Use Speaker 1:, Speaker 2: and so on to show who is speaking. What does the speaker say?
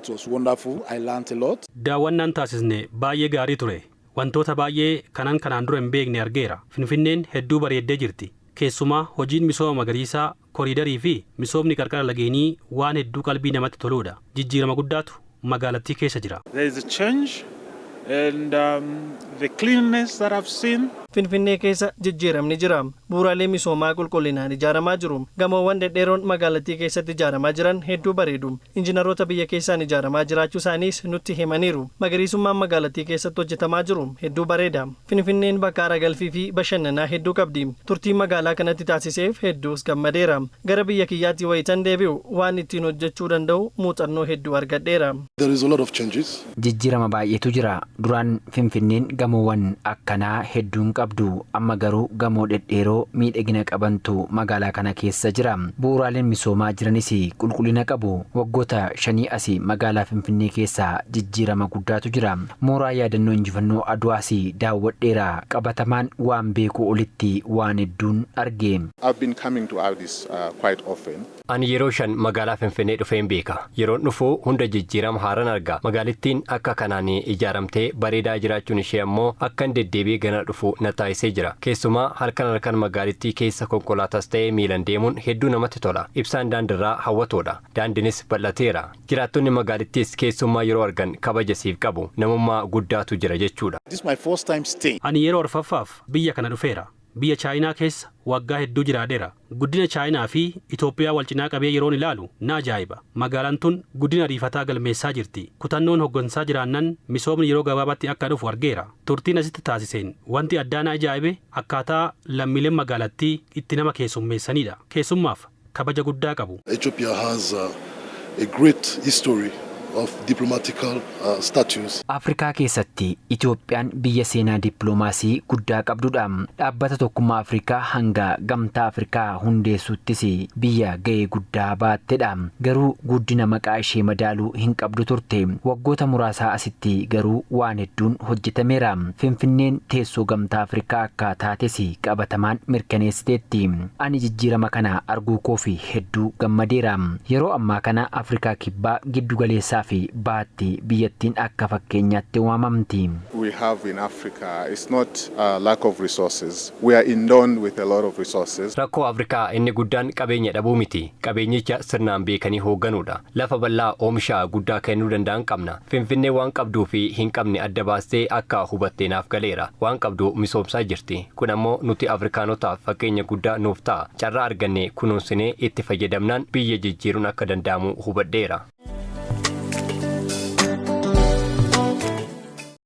Speaker 1: It was wonderful. I learned a lot.
Speaker 2: Daawwannaan taasisne baay'ee gaarii ture. Wantoota baay'ee kanan kanaan dura hin beekne argeera. Finfinneen hedduu bareeddee jirti. Keessumaa hojiin misooma magariisaa, koriidarii fi misoomni qarqara lageenii waan hedduu qalbii namatti toludha. Jijjiirama guddaatu magaalattii keessa jira.
Speaker 3: There is a change and the cleanliness that I've seen.
Speaker 4: Finfinnee keessa jijjiiramni jira. Bu'uuraalee misoomaa qulqullinaan ijaaramaa jiru. Gamoowwan dhedheeroon magaalattii keessatti ijaaramaa jiran hedduu bareedu. Injiinaroota biyya keessaan ijaaramaa jiraachuu isaaniis nutti himaniiru. Magariisummaan magaalattii keessatti hojjetamaa jiru hedduu bareeda. Finfinneen bakka aara galfii fi bashannanaa hedduu qabdi. Turtii magaalaa kanatti taasiseef hedduus gammadeera. Gara biyya kiyyaatti wayitan deebi'u waan ittiin hojjechuu danda'u muuxannoo hedduu argadheera.
Speaker 5: There is a lot of changes.
Speaker 6: Jijjiirama baay'eetu jira. Duraan Finfinneen gamoowwan akkanaa hedduun qabdu. Amma garuu gamoo dhedheeroo miidhagina qabantu magaalaa kana keessa jira. Bu'uuraaleen misoomaa jiranis qulqullina qabu. Waggoota 5 asii magaalaa Finfinnee keessa jijjiirama guddaatu jira. Mooraa yaadannoo injifannoo Aduwaas daawwadheera. Qabatamaan waan beekuu olitti waan hedduun arge.
Speaker 7: I've been coming to Addis quite often.
Speaker 8: Ani yeroo 5 magaalaa Finfinnee dhufeen beeka. Yeroon dhufu hunda jijjiirama haaraan arga. Magaalittiin akka kanaan ijaaramtee bareedaa jiraachuun ishee ammoo akkan deddeebi'ee gana dhufu na taasisee jira. Keessumaa halkan halkan magaalittii keessa konkolaataas ta'ee miilan deemuun hedduu namatti tola. Ibsaan daandiirraa hawwatoodha. Daandiinis bal'ateera. Jiraattonni magaalittiis keessummaa yeroo argan kabaja siif qabu. Namummaa guddaatu jira jechuudha.
Speaker 1: This is my first time staying.
Speaker 2: Ani yeroo arfaffaaf biyya kana dhufeera. Biyya Chaayinaa keessa waggaa hedduu jiraadheera. Guddina Chaayinaa fi Itoophiyaa wal cinaa qabee yeroon ilaalu na ajaa'iba. Magaalaan tun guddina ariifataa galmeessaa jirti. Kutannoon hoggansaa jiraannan misoomni yeroo gabaabaatti akka dhufu argeera. Turtiin asitti taasiseen wanti addaa na ajaa'ibe akkaataa lammiileen magaalattii itti nama keessummeessanidha. Keessummaaf kabaja guddaa qabu.
Speaker 5: Ethiopia has a great history of diplomatical status.
Speaker 6: Afrikaa keessatti Itoophiyaan biyya seenaa dippiloomaasii guddaa qabdudha. Dhaabbata Tokkummaa Afrikaa hanga Gamtaa Afrikaa hundeessuuttis biyya ga'ee guddaa baattedha. Garuu guddina maqaa ishee madaaluu hin qabdu turte. Waggoota muraasaa asitti garuu waan hedduun hojjetameera. Finfinneen teessoo Gamtaa Afrikaa akka taates qabatamaan mirkaneessiteetti. Ani jijjiirama kana arguu koo fi hedduu gammadeera. Yeroo ammaa kana Afrikaa Kibbaa, giddu galeessaa fi baatti biyyattiin akka fakkeenyaatti waamamti.
Speaker 7: We have in Africa is not a lack of resources. We are endowed with a lot of resources.
Speaker 8: Rakkoo Afrikaa inni guddaan qabeenya dhabuu miti. Qabeenyicha sirnaan beekanii hoogganuudha. Lafa bal'aa oomisha guddaa kennuu danda'an qabna. Finfinnee waan qabduu fi hin qabne adda baastee akka hubattee naaf galeera. Waan qabdu misoomsaa jirti. Kun ammoo nuti Afrikaanotaaf fakkeenya guddaa nuuf ta'a. Carraa arganne kunuunsinee itti fayyadamnaan biyya jijjiiruun akka danda'amu hubadheera.